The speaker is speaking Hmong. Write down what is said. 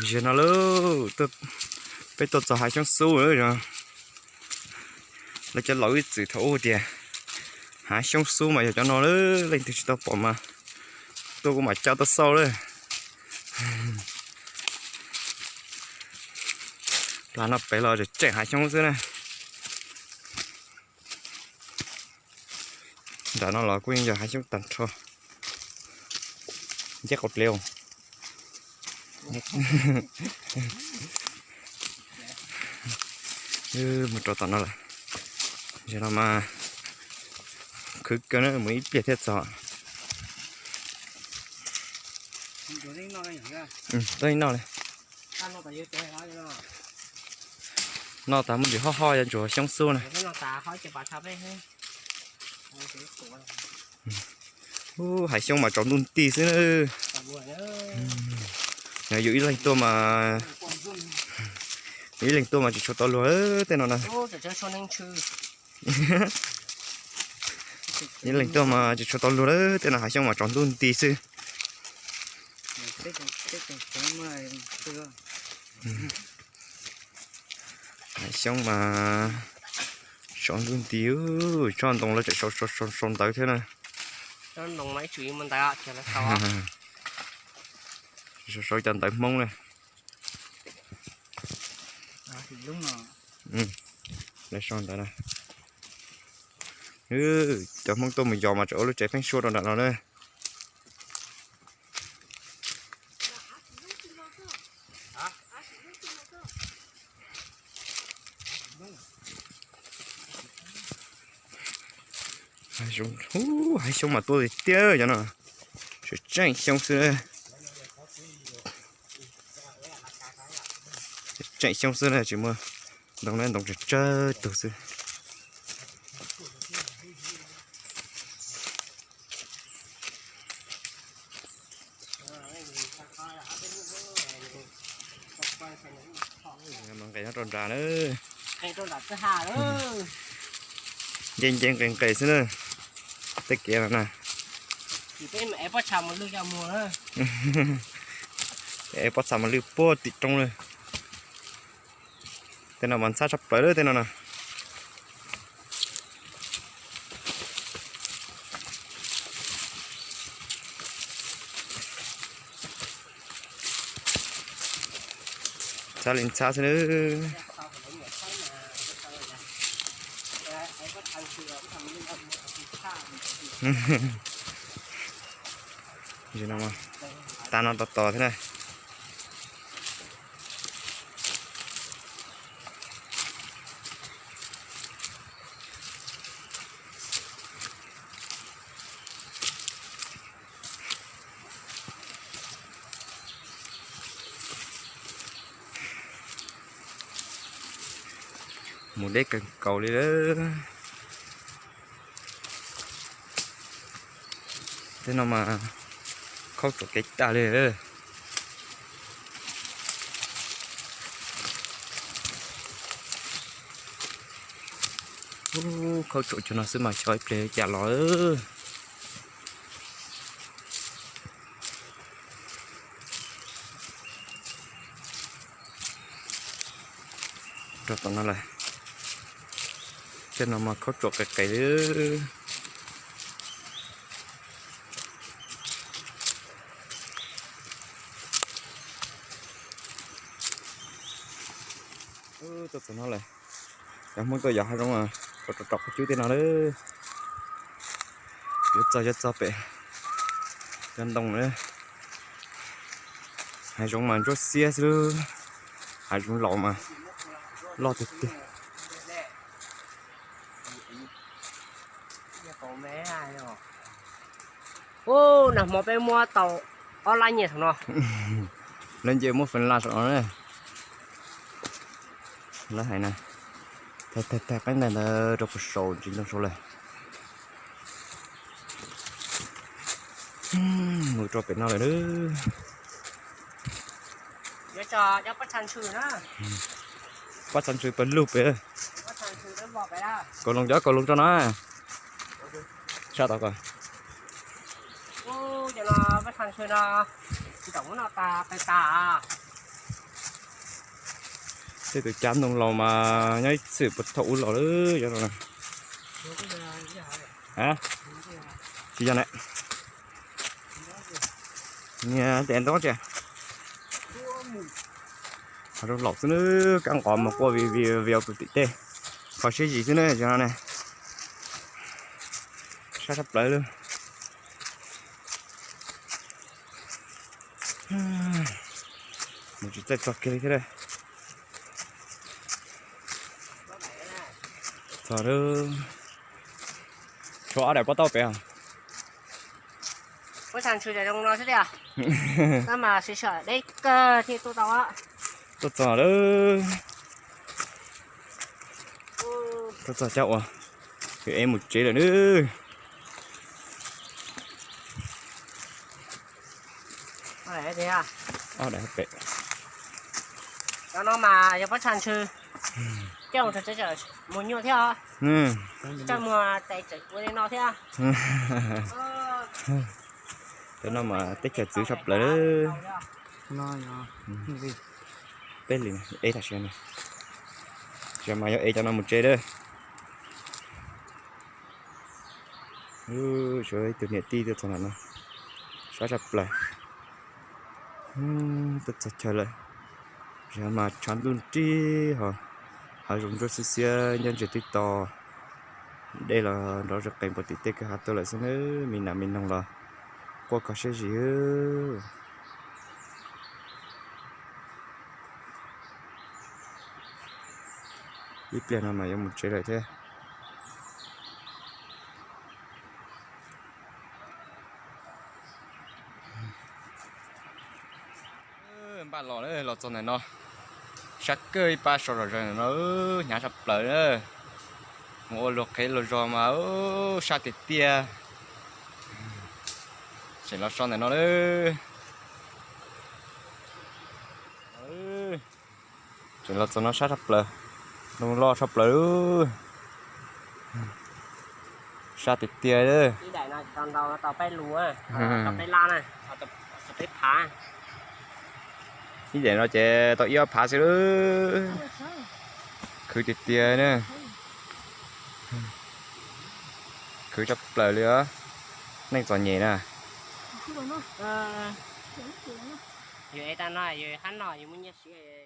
Zaum no lauj, peb tuaj txog hav xyoob xub lawm. Lawv cov laus ib txwm thaum ub tias hav xyoob xub mas yog cov no lawm, leej twg tsis tau pom mas tuaj kuv mam coj tuaj xauj lawm. Plag no pem los tseem hav xyoob xwb na. Nram no los kuj yeej yog hav xyoob tag nrho. Nceb qau dlev. Mus rau tom no lawm. Zaum no mas khwv kawg na, mus ib pliag thiaj txog. Tuaj ib noj li. Noj tas muaj ntsis ho ho yuav ntsuas xyoob xub na. Ub, hav xyoob mas tsaus ntuj nti xwb na. Yog yus ib leeg tuaj mas, yus ib leeg tuaj mas tsis tshua tau luag tej no na. Ib leeg tuaj mas tsis tshua tau luag lawm, tej no hav xyoob mas tsaus ntuj nti xwb. Hav xyoob mas tsaus ntuj nti, tsob ntoo lawv tseem sau sau sau ntawv thiab na. Sau sau cov ntawv Hmoob na. Lawv sau ntawv na. Cov Hmoob tuaj mus yos mas tseem ua lub tsev pheeb suab rau nram no na. Hav xyoob mas tuaj tiag tiag cov no, tseem tseem xyoob xwb. Tseem xyoob xwb na, tsis muaj ntoo na, ntoo tsawg tsawg tug xwb. Nqes nyob rau nrad na. Nce nce nqes nqes xwb na. Tej kev no na. Es pob txha mas lwj puag tim roob na. Tej no mas ntxhab tshaj plaws lawm tej no na. Ntxhab li ntxhab xwb na. Tag no tos tos thiab na. Mus deb kawg nkaus li lawm. Tej no mas khaub tsuam kev tag li. Khaub tsuam cov no xwb mas xyov ib pliag cas los. Rau tom no lawm. Tej no mas khaub tsuam qis qis li. Tuaj txog no lawm, cov Hmoob tuaj yos hav zoov, rau rau qhov cub tej no lawm. Yuav txog yuav txog pem cov ntoo lawm. Hav zoov mas ntsuab xiab xwb, hav zoov laus mas loj tiag tiag. Ub, nag hmo peb muab tau ob lab nyiaj saum no. Lawv nce muab feem laj saum no na. Lawv hais na, tag tag tag qaib ntais ntawd rau puag saum ntsis ntoo saud lawm. Mus rau pem no lawm. Pob txha ntshw pawg lug pem. Kaus loos cov kaus loos tso na. Sab tau ko. Pob txha ntshw no, ntawm no tas tas tas. Tej tus cav ntoo laus mas nyob ib txwm puag thaum ub los lawm. Tsis yog na. Niag tes ntoo tsis, ho rau laus xwb na, kab nqos mas quaj vi vi vias pem tim tej. Kho siab zim xwb na, cov no ne. Sab sab plaws lawm. Mus tsis txawj txog kiag li thiab. Txog lawm. Tshuav ob daim pob taub pem os. Pob txha ntshw zoo no xwb tiag. Tab mas siv sawm deb kawg thiaj tuaj tau. Tuaj txog lawm. Tuaj txog cov uas yus ev mus tsev lawm nawb. Ob daim pem. Cov no mas yog pob txha ntshw. Coj mus tsev tseem mus nyuaj thiab os. Coj mus tes tseem ua li no thiab. Cov no mas teb chaws txwv tshaj plaws. Peb li ev tam sim no, tam sim mas yuav ev cov no mus tsev lawm. Tshuav ib tug niam tij tuaj txog ntawm no, sab tshaj plaws. Tuaj txog chaw lawm, mas tshav ntuj nrig ho, hav zoov ntsuab xiab xiab nyob ntsia twb to. Dej los nrov zom qees puag tim tej kwj ha tuaj lawm xwb nawb, me nas me noog los quaj kho siab zim. Ib pliag no mas yuav mus tsev lawm thiab. Npaj los, los txog ntawm no, sab kawg ib pab so zom zaws ntawm no, hnyav sab plaws na. Mus ua luag qhev luag zos mas sab tiag tiag. Tseem los so ntawm no lawm. Tseem los txog no sab tshaj plaws, loj tshaj plaws. Sab tiag tiag. Ib daim no ces tau ib ob phav xwb lawm. Khwv tiag tiag na. Khwv tshaj plaws li os. Neej txom nyem na. Yus ev tau no yus hab no yus muaj nyiaj siv.